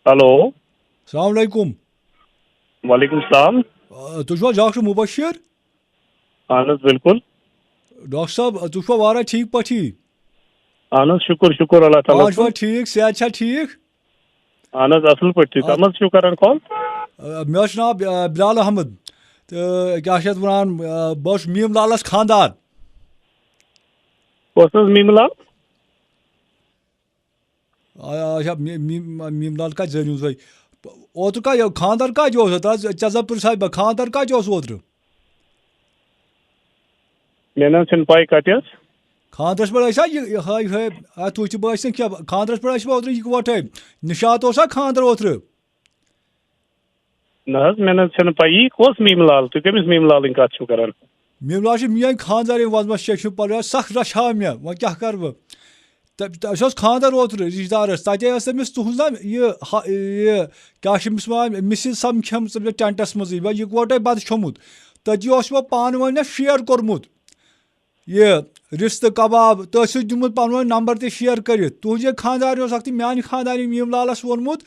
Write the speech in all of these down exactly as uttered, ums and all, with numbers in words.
Hello. السلام علیکم۔ وعلیکم السلام۔ آ، تُہۍ چھِو حظ ڈاکٹر مُبشِر؟ اہن حظ، بِلکُل۔ ڈاکٹر صٲب، تُہۍ چھِوا واریاہ ٹھیٖک پٲٹھی؟ اہن حظ، شُکُر، شُکُر اللہ تعالیٰ پانہٕ چھِوا کُن۔ ٹھیٖک، صحت چھا ٹھیٖک؟ اہن حظ، اَصٕل پٲٹھۍ۔ تُہۍ آ۔ کَم حظ چھِو کران کال؟ آ، مےٚ حظ چھُ ناو، آ، بِلال احمد۔ تہٕ کیٛاہ چھِ اَتھ وَنان، آ، بہٕ حظ چھُس میٖم لالَس خانٛدار۔ کۄس حظ میٖم لال؟ آ، آ، اچھا، می-، می-، میٖم لال کَتہِ زٲنِو تُہۍ؟ اوترٕ کَتہِ، خانٛدر کَتہِ اوس؟ تَتھ حظ، ژےٚ زَن پرٛژھاے بہٕ، خانٛدر کَتہِ اوس اوترٕ؟ مےٚ نہ حظ چھَنہٕ پَے کَتہِ حظ۔ خانٛدرَس پٮ۪ٹھ ٲسیا یہِ، یہِ ہاے ہاے، اَتھ وٕچھ بہٕ ٲسۍ نہٕ کینٛہہ۔ خانٛدرَس پٮ۪ٹھ ٲسۍ بہٕ اوترٕ یِکوَٹَے۔ نِشاط اوسا خانٛدر اوترٕ؟ نہ حظ، مےٚ نہ حظ چھَنہٕ پَیی، کۄس میٖم لال؟ تُہۍ کٔمِس میٖم لالٕنۍ کَتھ چھِو کران؟ میٖم لال چھِ میٛٲنۍ خانٛدارِنۍ، وۄزمَس شیخ چھُ پَران، سَخ رَچھان مےٚ، وۄنۍ کیٛاہ کَرٕ بہٕ؟ تہٕ، تہٕ اَسہِ اوس خانٛدر اوترٕ رِشتہٕ دارَس، تَتے ٲس تٔمِس تُہٕنٛز نا یہِ ہا-، یہِ کیٛاہ چھِ أمِس وَنان، مِسِز سَمکھیمٕژ تٔمِس ٹٮ۪نٛٹَس منٛزٕے، وۄنۍ یِکوَٹَے بَتہٕ کھیوٚمُت۔ تٔتی اوس وۄنۍ پانہٕ ؤنۍ اَسہِ شِیر کوٚرمُت۔ یہِ رِستہٕ کباب، تٔتھۍ سۭتۍ دیُتمُت پَنُن نمبر تہِ شِیر کٔرِتھ۔ تُہٕنٛزے خانٛدارنہِ اوس اَکھتُے میٛانہِ خانٛدارنہِ میٖم لالَس ووٚنمُت،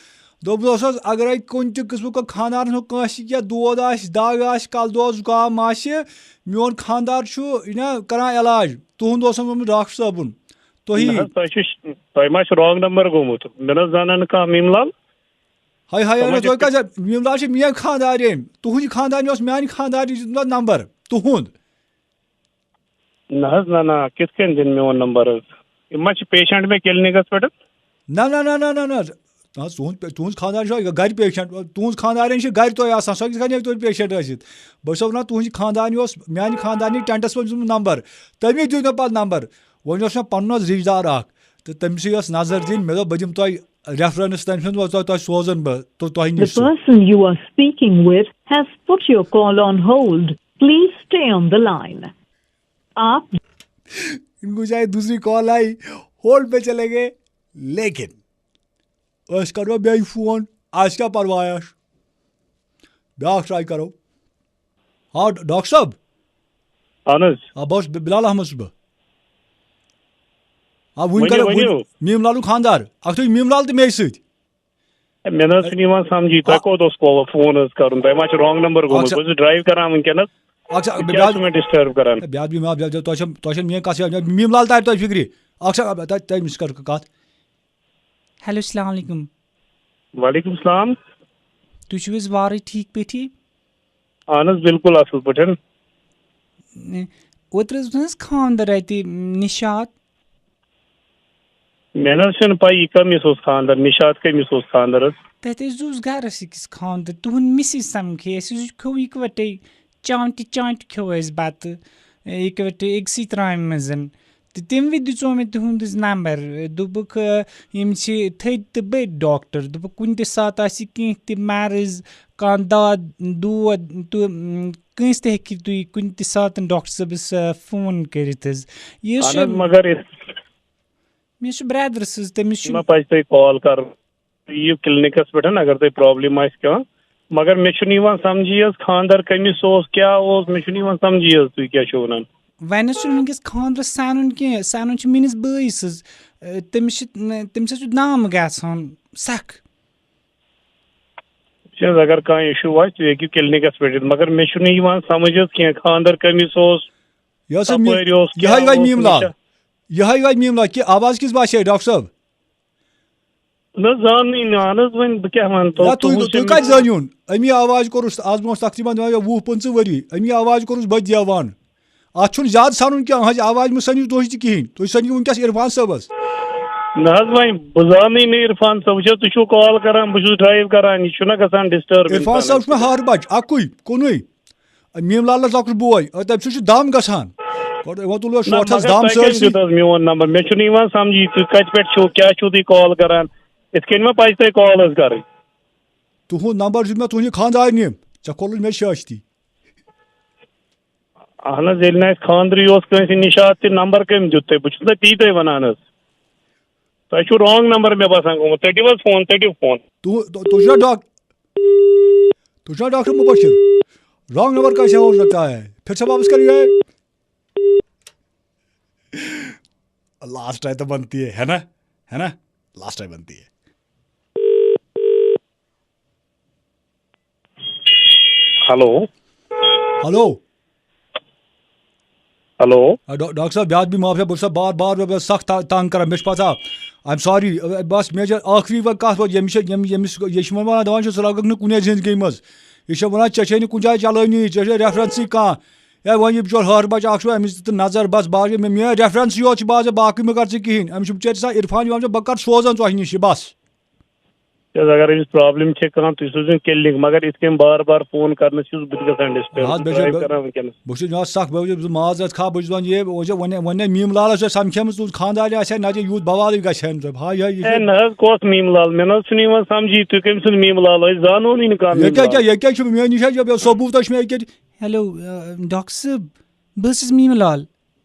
دوٚپمُت اوسَس، اگرَے کُنہِ تہِ قٕسمُک کانٛہہ خانٛدارَس منٛز کٲنٛسہِ کینٛہہ دود آسہِ، دگ آسہِ، کَلہٕ دود زُکام آسہِ، میون خانٛدار چھُ یہِ نا کَران علاج۔ تُہُنٛد اوسُم ووٚنمُت ڈاکٹر صٲبُن۔ تُہی۔ نہ حظ، تۄہہِ چھُ، تۄہہِ ما چھُ رانٛگ نمبر گوٚمُت؟ مےٚ نہ حظ زانان نہٕ کانٛہہ میٖم لال۔ ہاے ہاے، تۄہہِ ما اَہَن حظ، چھُ تُہۍ کَتہِ، میٖم لال چھِ میٛٲنۍ خانٛدارِنۍ۔ تُہٕنٛدِ خانٛدارنہِ اوس میٛانہِ خانٛدارنہِ دیُتمُت نمبر تُہُنٛد۔ نہ حظ، نہ، نہ، کِتھ کٔنۍ دِن میون نمبر حظ؟ یِم ما چھِ پیشنٹ مےٚ کلینکس پٮ۪ٹھ؟ نہ، نہ، نہ، نہ، نہ، نہ۔ نہ حظ، تُہُنٛد پے-، تُہٕنٛز خانٛدارِنۍ چھِ گرِ پیشنٹ، تُہٕنٛز خانٛدارِنۍ چھِ گرِ تۄہہِ آسان، سۄ کِتھ کٔنۍ ہیٚکہِ تۄہہِ پیشنٹ ٲسِتھ؟ بہٕ چھُسو وَنان، تُہٕنٛزِ خانٛدارنہِ اوس میٛانہِ خانٛدارنہِ ٹٮ۪نٹَس منٛز دیُتمُت نمبر، تٔمی دیُت مےٚ پَتہٕ نمبر۔ وۄنۍ اوس مےٚ پَنُن حظ رِشتہٕ دار اَکھ، تہٕ تٔمِسٕے ٲس نظر دِنۍ، مےٚ دوٚپ، بہٕ دِمہٕ تۄہہِ ریفرنس تٔمۍ سُنٛد، وۄنۍ تۄہہِ، تۄہہِ سوزن بہٕ تہٕ تۄہہِ The نِش سُہ۔ Person you are speaking with has put your call on hold. Please stay on the line. آپ ان کو شاید دوسری کال آئی، ہولڈ پہ چلے گئے، لیکن أسۍ کرو بیٚیہِ فون، اَسہِ کیٛاہ پرواے آسہِ؟ بیٛاکھ ٹرائی کرو۔ ہاں، ڈ-، ڈاکٹر صٲب۔ اہن حظ۔ آ، بہٕ حظ چھُس بلال احمد چھُس بہٕ۔ آ، وٕنۍ ؤنِو، کَرو، وٕنۍ ؤنِو۔ میٖم لالُک خانٛدار۔ اَکھ تُہۍ میٖم لال تہٕ مے سۭتۍ۔ ہے، مےٚ نہ حظ چھُنہٕ یِوان سمجھی، تۄہہِ آ۔ کوٚت اوس کو-، فون حظ کَرُن؟ تۄہہِ ما چھُ رانٛگ نمبر گوٚمُت؟ اَکھ سا-، بہٕ چھُس ڈرایو کران وٕنکیٚنَس۔ اَکھ سا-، تُہۍ کیٛازِ بیٛاکھ چھِو مےٚ ڈسٹرب کران؟ ہے، بیٛاکھ بیٖمار، بیٛاکھ، تۄہہِ چھےٚ، تۄہہِ چھےٚ میٛٲنۍ کَتھ چھےٚ، میٖم لال تَرِ تۄہہِ فِکرِ۔ اَکھ سا-، تۄہہِ، تۄہہِ مِس کَر کَتھ۔ ہیلو، السلام علیکم۔ وعلیکم السلام۔ تُہۍ چھِو حظ وارٕے ٹھیٖک پٲٹھی؟ اہن حظ، بِلکُل اَصٕل پٲٹھۍ۔ اوترٕ حظ اوس نہٕ حظ خانٛدر اَتہِ نِشاط؟ مےٚ نہ حظ چھَنہٕ پَے یہِ کٔمِس اوس خانٛدر، نِشاط کٔمِس اوس خانٛدر حظ؟ تَتہِ حظ اوس گَرَس أکِس خانٛدر، تُہُنٛد مِسٕز سَمکھے اَسہِ، حظ کھیوٚو یِکوَٹَے، چانٹہِ چانٹہِ کھیوٚو اَسہِ بَتہٕ، یِکوَٹَے أکسٕے ترامہِ منٛز۔ تہٕ تَمہِ وِزِ دِژیو مےٚ تُہُنٛد حظ نمبر، دوٚپُکھ، آ، یِم چھِ تھٔدۍ تہٕ بٔڑۍ ڈاکٹر۔ دوٚپُکھ، کُنہِ تہِ ساتہٕ آسہِ کینٛہہ تہِ مرض، کانٛہہ داد دود، تہٕ، م، کٲنٛسہِ تہِ ہیٚکِو تُہۍ کُنہِ تہِ ساتہٕ ڈاکٹر صٲبَس، آ، فون کٔرِتھ حظ۔ یہِ حظ اہن چھُ، حظ، مگر یہِ مےٚ چھُ برٛدرَس حظ، تٔمِس چھُ ما پَزِ تۄہہِ کال کَرُن؟ یِیِو کلینکس پٮ۪ٹھ اگر تۄہہِ پرابلم آسہِ کانٛہہ۔ مگر مےٚ چھُنہٕ یِوان سمجھی حظ، خانٛدر کٔمِس اوس، کیٛاہ اوس، مےٚ چھُنہٕ یِوان سمجھی حظ، تُہۍ کیٛاہ چھِو وَنان؟ وۄنۍ حظ چھُنہٕ وٕنکیٚس خانٛدرس سَنُن کینٛہہ، سَنُن چھُ میٛٲنِس بٲیِس حظ۔ اَ، تٔمِس چھِ، تٔمِس حظ چھُ نام گژھان سَکھ۔ وٕچھ حظ، اگر کانٛہہ issue آسہِ، تُہۍ ہیٚکِو کلینکس پٮ۪ٹھ یِتھ، مگر مےٚ چھُنہٕ یِوان سمجھ حظ کینٛہہ، خانٛدر کٔمِس اوس، یہِ حظ چھِ می-، کپٲرۍ اوس، یِہوٚے کیٛاہ وۄنۍ اوس، میٖم مےٚ لال۔ چھا-، یِہوٚے وۄنۍ میٖم لال کہِ آواز کِژھ باسے ڈاکٹر صٲب؟ نہ زانٕے نہٕ، اہن حظ، وۄنۍ بہٕ کیٛاہ وَنہٕ تو، یا تُہۍ، تُہٕنٛز تُہۍ چھےٚ کَتہِ مےٚ زٲنِوُن؟ اَمی آواز کوٚرُس، آز برونٛہہ تقریٖباً وُہ پٕنٛژٕ ؤری، اَمی آواز کوٚرُس بہٕ دیوان۔ اَتھ چھُنہٕ زیادٕ سَنُن کینٛہہ، أہٕنٛزِ آوازِ منٛز سٔنِو تُہۍ تہِ کِہیٖنۍ، تُہۍ سٔنِو وٕنکیٚس عرفان صٲبَس۔ نہ حظ، وۄنۍ بہٕ زانٕے نہٕ عرفان صٲب، وٕچھ حظ، تُہۍ چھِو کال کران، بہٕ چھُس ڈرایو کران، یہِ چھُنہ گژھان ڈسٹرب عرفان صٲب اِنسانَس۔ چھُ مےٚ ہر بَچہٕ اَکُے، کُنُے۔ میٖم لالَس لۄکُٹ بوے، تٔمۍ سُنٛد چھُ دم گژھان۔ گۄڈٕ یِوان تُلو نہ، شوٹھَس مگر دم تۄہہِ کٔمۍ سٲرسٕے۔ دیُت حظ میون نمبر؟ مےٚ چھُنہٕ یِوان سمجھی، تُہۍ کَتہِ پٮ۪ٹھ چھِو، کیٛاہ چھِو تُہۍ کال کران؟ یِتھ کٔنۍ ما پَزِ تۄہہِ کال حظ کَرٕنۍ؟ تُہُنٛد نمبر دیُت مےٚ تُہٕنٛدِ خانٛدارنہِ، ژےٚ کھولُن مےٚ شٲشتی۔ اہن حظ، ییٚلہِ نہٕ اَسہِ خانٛدرٕے اوس کٲنٛسہِ نِشاط تہِ، نمبر کٔمۍ دیُت تۄہہِ؟ بہٕ چھُس نہ تی تۄہہِ وَنان حظ۔ تۄہہِ چھُو رانٛگ نمبر مےٚ باسان گوٚمُت، ژٔٹِو حظ فون، ژٔٹِو فون۔ تُہُنٛد، تُہُنٛد چھُ ڈاک-، تُہۍ چھِوا ڈاکٹر مُبشِر؟ رانٛگ نمبر کیسے ہو سکتا ہے؟ پھر سے واپس کریے۔ لاسٹ ٹائم تو بنتی ہے، ہے نا؟ ہے نا؟ لاسٹ ٹائم بنتی ہے۔ ہیلو۔ ہیلو۔ ہیلو۔ آ، ڈا- ڈاکٹر صٲب، مےٚ حظ بی معاف، بہٕ چھُس بار بار بہٕ چھُس سخ تا- تنگ کران، مےٚ چھُ پتہ۔ I M sorry. بس مےٚ چھِ ٲخری وۄنۍ کتھ وۄنۍ، ییٚمِس چھِ یِم ییٚمِس یہِ چھِ وۄنۍ ونان، دپان چھُس، ژٕ لگکھ نہٕ کُنے زندگی منٛز۔ یہِ چھِ ونان، ژےٚ چھے نہٕ کُنہِ جایہِ چلٲنی، ژےٚ چھے ریفرنسٕے کانٛہہ۔ یا وۄنۍ یہِ بچور ہٲر بچہِ اکھ چھُ، أمِس دیُت نظر، بس باقٕے مےٚ میٲنۍ ریفرنسٕے یوت چھِ، بس باقٕے مہٕ کر ژٕ کِہینۍ۔ أمِس چھُ بچٲرِس آسان عرفان یِوان، بہٕ کر سوزان ژۄہہِ نِش یہِ بس۔ کیٛازِ اگر أمِس پرابلم چھِ کانٛہہ، تُہۍ سوٗزِو کِلنِک، مگر یِتھ کٔنۍ بار بار فون کرنہٕ چھُس بہٕ تہِ گژھان ڈسٹرب۔ نہ حظ، بہٕ بیٚیہِ چھُ ڈرایو بہٕ- کران وٕنکیٚنس۔ بہٕ چھُس نہ سخ، بہٕ چھُس معذرت خواہ، بہٕ چھُس وَنان یہِ، وۄنۍ چھِ، وۄنۍ وۄنۍ نے میٖم لالَس چھُ سَمکھیمٕژ تُہُنٛد خانٛدارنہِ آسہِ ہا، نَتہٕ یوٗت بَوالٕے گژھِ ہا أمۍ سۭتۍ۔ ہاے ہاے، یہِ چھِ ہے نہ حظ، کۄس میٖم لال؟ مےٚ نہ حظ چھُنہٕ یِوان سَمجھی، تُہۍ کٔمۍ سُنٛد میٖم لال؟ أسۍ زانو نٕے نہٕ کانٛہہ یہِ میٖم کیٛاہ لال۔ کیٛاہ، یہِ کیٛاہ چھُ؟ مےٚ نِش حظ چھُ ثوبوٗت، تۄہہِ چھُ مےٚ یہِ کیٛاہ؟ ہیلو، آ، ڈاکٹر صٲب، بہٕ حظ چھُس میٖم لال۔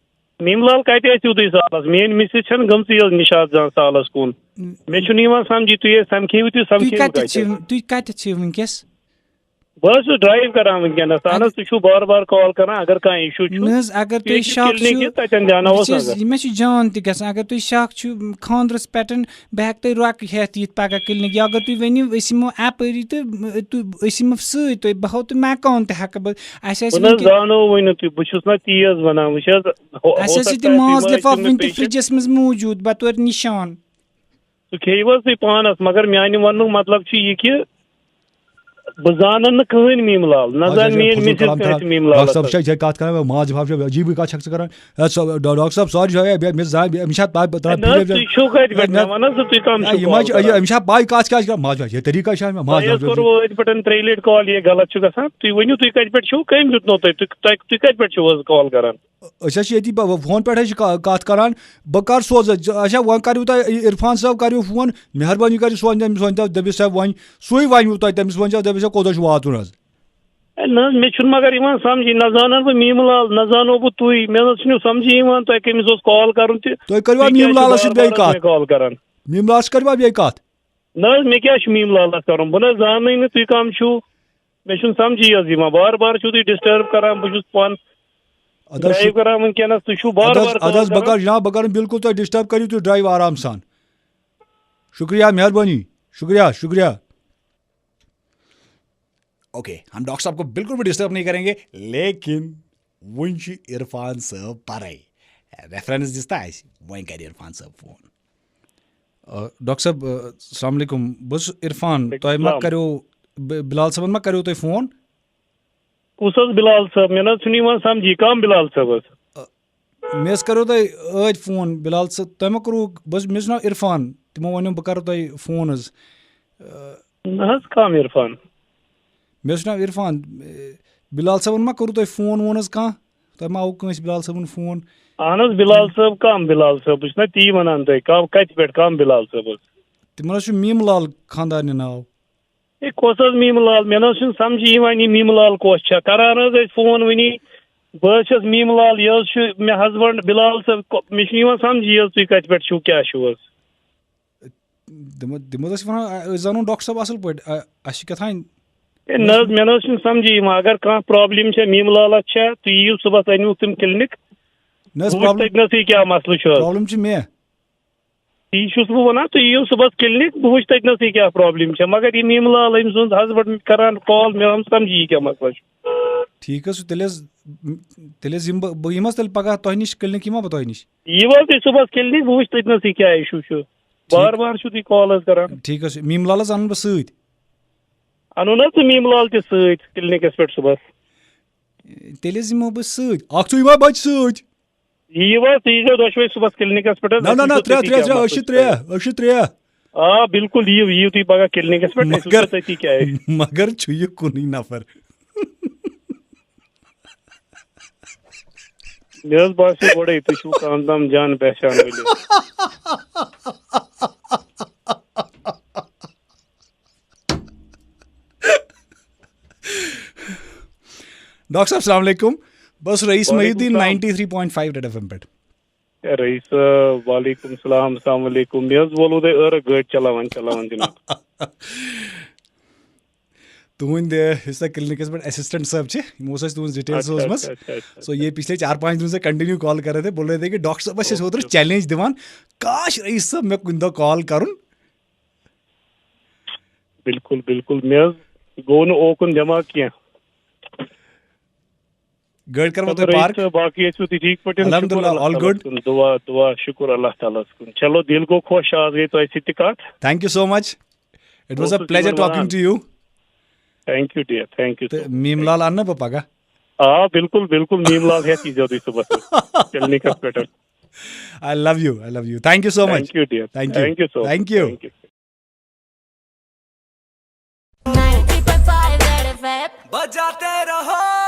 میٖم لال، کَتہِ ٲسِو تُہۍ سالَس؟ میٛٲنۍ مِسِز چھَنہٕ گٔمژٕے حظ نِشاط جان سالَس کُن۔ مےٚ چھُنہٕ یِوان سَمجھی، تُہۍ ٲسۍ سَمکھیوٕ، تُہۍ تُہۍ سَمکھیوٕ کَتٮ۪تھ کَتہِ؟ چھِو، تُہۍ کَتٮ۪تھ چھِو وٕنکیٚس؟ بہٕ حظ چھُس ڈرایو کران وٕنکیٚنَس۔ اہن حظ، اگر تُہۍ چھِو بار بار کال کران، اگر کانٛہہ issue چھُ، نہ حظ، اگر تُہۍ تُہۍ ہیٚکِو شک clinic چھُو، یِتھ، تَتٮ۪ن دیٛاناوَس وٕچھ حظ، نظر۔ مےٚ چھُ جان تہِ گژھان، اگر تُہۍ شک چھُو خانٛدرَس پٮ۪ٹھ، بہٕ ہٮ۪کہٕ تۄہہِ رۄکہٕ ہٮ۪تھ یِتھ پگاہ clinic، یا اگر تُہۍ ؤنِو أسۍ یِمو اَپٲری تہٕ، تہٕ أسۍ یِمو سۭتۍ تۄہہِ، بہٕ ہاوٕ تۄہہِ مکان تہِ ہٮ۪کہٕ بہٕ۔ اَسہِ آسہِ بہٕ نہ حظ وٕنکیٚن زانو ؤنِو تُہۍ، بہٕ چھُس نہ تیز وَنان، وٕچھ حظ، ہو-، اَسہِ ہو آسہِ سکتا ییٚتہِ ہے تُہۍ ماز ما ٲسِو لِفاف نہٕ وٕنہِ تہِ patient۔ فرجَس منٛز موٗجوٗد بطور نِشان۔ سُہ کھیٚیِو حظ تُہۍ پانَس، مگر میٛانہِ وَننُک مطلب چھُ یہِ کہِ بہٕ زانَن نہٕ کٕہٕنۍ میٖم لال، نہ اچھا، زانہِ اچھا، میٛٲنۍ فضوٗل مِسِز کلام کٲنٛسہِ کران۔ میٖم ڈاکٹر لالَس صٲب، سۭتۍ۔ چھا، چھا کَتھ کران؟ ماز لِفاف چھا عجیٖبٕے کَتھ چھَکھ ژٕ کران؟ ہے، سۄ، ڈا-، ڈاکٹر صٲب، sorry، چھا، ہے، مےٚ، مےٚ زانہِ، مےٚ چھا پَے، بہٕ ترٛاو ہے نہ حظ، پِلیٹ۔ تُہۍ چھِو کَتہِ پٮ۪ٹھ؟ ہے، مےٚ یِمَن وَن حظ ژٕ، تُہۍ کَم چھِو یِم حظ چھِ، کال یہِ، کران؟ أمِس چھا پَے کَتھ کیٛاہ چھِ کران؟ ماز لِفاف، یہِ طریٖقہ چھا مےٚ ماز تۄہہِ حظ لِفاف کوٚروٕ أتھۍ پٮ۪ٹھ ترٛیٚیہِ لَٹہِ کال، یہِ غلط چھُ گژھان۔ تُہۍ ؤنِو، تُہۍ کَتہِ پٮ۪ٹھ چھِو، کٔمۍ دیُتنو تۄہہِ، تُہۍ، تۄہہِ، تُہۍ کَتہِ پٮ۪ٹھ چھِو حظ کال کران؟ أسۍ حظ چھِ ییٚتی ب-، فون پٮ۪ٹھ حظ چھِ کا-، کَتھ کَران۔ بہٕ کَر سوزٕ؟ ژٕ-، اچھا، وۄنۍ کَرِو تۄہہِ عرفان صٲب کَرِو فون، مہربٲنی کٔرِو سوزِ تٔمِس، ؤنۍ تَو، دٔپِو سا وۄنۍ، سُے وَنِوٕ تۄہہِ تٔمِس، ؤنۍ تَو، دٔپِو سا کوٚت حظ چھُ واتُن حظ۔ ہے نہ حظ، مےٚ چھُنہٕ مگر یِوان سَمجھی، نہ زانَن بہٕ میٖم لال، نہ زانو بہٕ تُہۍ، مےٚ نہ حظ چھُنہٕ سَمجھی یِوان تۄہہِ کٔمِس اوس کال کَرُن تہِ۔ تُہۍ کٔرِوا تُہۍ میٖم کیٛازِ چھِو لالَس بار سۭتۍ بار بیٚیہِ حظ کَتھ؟ مےٚ کال کَران؟ میٖم لالَس کٔرِوا بیٚیہِ کَتھ؟ نہ حظ، مےٚ کیٛاہ چھُ میٖم لالَس کَرُن؟ بہٕ نہ حظ زاننٕے نہٕ تُہۍ کَم چھِو، مےٚ چھُنہٕ سَمجھی حظ یِوان، بار بار چھِو تُہۍ disturb کَران، بہٕ چھُس پانہٕ اَدٕ حظ شُ-، ڈرایو کران وٕنکیٚنس، تُہۍ چھِو بار اَدٕ حظ، بار اَدٕ کال حظ، بہٕ کران۔ کَرٕ جناب، بہٕ کَرٕ بِلکُل تۄہہِ disturb، کٔرِو تُہۍ ڈرایو آرام سان۔ شُکریہ، مہربٲنی۔ شُکریہ، شُکریہ۔ اوکے، ہم ڈاکٹر صاحب کو بالکل بھی ڈسٹرب نہیں کریں گے، لیکن وٕنہِ چھُ عرفان صٲب پَرَے۔ ریفرنس دِژ تہٕ اَسہِ، وۄنۍ کَرِ عرفان صٲب فون۔ آ، ڈاکٹر صٲب، آ، السلام علیکم۔ بہٕ چھُس عرفان۔ وعلیکم تۄہہِ ما السلام۔ کَریو، ب-، بِلال صٲبَن ما کَریو تۄہہِ فون؟ کُس حظ بِلال صٲب؟ مےٚ نہ حظ چھُنہٕ یِوان سَمجھی، کَم بِلال صٲب حظ؟ مےٚ حظ کَریو تۄہہِ ٲدۍ فون، بِلال صٲب، تۄہہِ ما کوٚروٕ، بہٕ حظ، مےٚ حظ چھُ ناو عرفان، تِمو وَنیو بہٕ کَرو تۄہہِ فون حظ۔ نہ حظ، کَم عرفان؟ مےٚ حظ چھُ ناو عرفان۔ بِلال صٲبَن ما کوٚروٕ تۄہہِ فون وون حظ کانٛہہ؟ تۄہہِ ما آوُ کٲنٛسہِ بِلال صٲبُن فون؟ اہن حظ، بِلال صٲب، کَم بِلال صٲب؟ بہٕ چھُس نہ تی وَنان تۄہہِ، کَم، کَتہِ پٮ۪ٹھ، کَم بِلال صٲب حظ؟ تِمَن حظ چھُ میٖم لال خانٛدارنہِ ناو۔ ہے، کۄس حظ میٖمہٕ لال؟ مےٚ نہ حظ چھُنہٕ سَمجھی یِوان، یہِ میٖمہٕ لال کۄس چھےٚ؟ کَران حظ ٲسۍ فون وٕنی، بہٕ حظ چھَس میٖمہٕ لال، یہِ حظ چھُ مےٚ husband بِلال صٲب۔ کو-، مےٚ چھُنہٕ یِوان سَمجھی حظ، تُہۍ کَتہِ پٮ۪ٹھ چھِو، کیٛاہ چھِو حظ؟ تِمو، تِمو حظ ٲسۍ وَنان، آ، أسۍ زانون ڈاکٹر صٲب اَصٕل پٲٹھۍ، آ، اَسہِ چھِ کیٛاہ تام۔ ہے، نہ حظ، مےٚ نہ حظ چھُنہٕ سَمجھی یِوان، اگر کانٛہہ problem چھےٚ میٖمہٕ لالَس چھےٚ، تُہۍ یِیِو صُبحَس، أنِو تِم clinic، نہ حظ، بہٕ وٕچھٕ problem، تٔتنَسٕے کیٛاہ مسلہٕ چھُ حظ۔ Problem چھُ مےٚ۔ تی چھُس بہٕ وَنان، تُہۍ یِیِو صُبحَس clinic، بہٕ وٕچھٕ تٔتنَسٕے کیٛاہ problem چھےٚ۔ مگر یہِ میٖمہٕ لال، أمۍ سُنٛد husband کران call، مےٚ آو نہٕ سَمجھی یہِ کیٛاہ مسلہٕ چھُ۔ ٹھیٖک حظ چھُ، تیٚلہِ حظ، تیٚلہِ حظ یِمہٕ بہٕ، بہٕ یِمہٕ حظ تیٚلہِ پگاہ تۄہہِ نِش clinic، یِما بہٕ تۄہہِ نِش؟ یِیِو حظ تُہۍ صُبحَس clinic، بہٕ وٕچھٕ تٔتنَسٕے کیٛاہ issue چھُ۔ ٹھیٖک۔ بار بار چھُو تُہۍ call حظ کران۔ ٹھیٖک حظ چھُ، میٖمہٕ لالَس اَنَن بہٕ سۭتۍ۔ اَنُن حظ ژٕ میٖمہٕ لال تہِ سۭتۍ clinicس پٮ۪ٹھ صُبحَس۔ تیٚلہِ حظ یِمو بہٕ سۭتۍ۔ اَکھ ژٕ یِما بَچہٕ سۭتۍ؟ یِیِو حظ، تُہۍ ییٖزیو دۄشوَے صُبحَس clinicس پٮ۪ٹھ حظ، نہ، نہ، أسۍ نہ، وٕچھو ترٛےٚ، تٔتی ترٛےٚ، کیٛاہ ترٛےٚ، أسۍ چھِ مسلہٕ چھُ۔ ترٛےٚ، أسۍ چھِ ترٛےٚ۔ آ، بِلکُل، یِیِو، یِیِو تُہۍ پگاہ clinicس پٮ۪ٹھ، أسۍ مگر، وٕچھو تٔتی کیٛاہ آسہِ۔ مگر چھُ یہِ کُنُے نفر۔ مےٚ حظ باسیو گۄڈَے، تُہۍ چھِو کانٛہہ تام جان پہچان ؤلِتھ۔ ڈاکٹر صٲب، السلام علیکم۔ بہٕ چھُس رئیس محی الدین، وعلیکم السلام۔ ninety three point five Red FM پٮ۪ٹھ۔ ہے رئیس صٲب، وعلیکم السلام، السلام علیکم۔ مےٚ حظ وولوٕ تۄہہِ عٲرق گٲڑۍ چلاوان چلاوان جناب۔ تُہٕنٛدۍ، یُس تۄہہِ clinicس پٮ۪ٹھ assistant صٲب چھِ، یِمو اوس اَسہِ تُہٕنٛز detail اچھا، سوٗزمٕژ۔ اچھا، اچھا، اچھا، سو اچھا۔ یہ پچھلے چار پانچ دنوں سے continue call کر رہے تھے، بول رہے تھے کہ ڈاکٹر صٲبس چھِ أسۍ اوترٕ اوکے، اوکے۔ Challenge دِوان، کاش رئیس صٲب مےٚ کُنہِ دۄہ call کرُن۔ بِلکُل، بِلکُل۔ مےٚ حظ گوٚو نہٕ اوکُن دٮ۪ماغ کینٛہہ۔ گٲڑۍ کٔروٕ تۄہہِ پارک؟ باقٕے ٲسِو تُہۍ ٹھیٖک پٲٹھۍ؟ الحمدللہ، all good. دُعا دُعا، شُکُر اللہ تعالیٰ ہَس کُن. چلو، دِل گوٚو خۄش، آز گٔے تۄہہِ سۭتۍ تہِ کَتھ. Thank you so much. It was a pleasure talking to you. Thank you dear, thank you. تہٕ میٖم لال اَنہٕ نا بہٕ پگاہ؟ آ، بِلکُل بِلکُل، میٖم لال ہٮ۪تھ ییٖزیو تُہۍ صُبحَس کِلنِکَس پٮ۪ٹھ. I love you, I love you. Thank you so much. Thank you dear. Thank you. Thank you so much. Thank you. Thank you. ninety point five Red F M. बजाते रहो.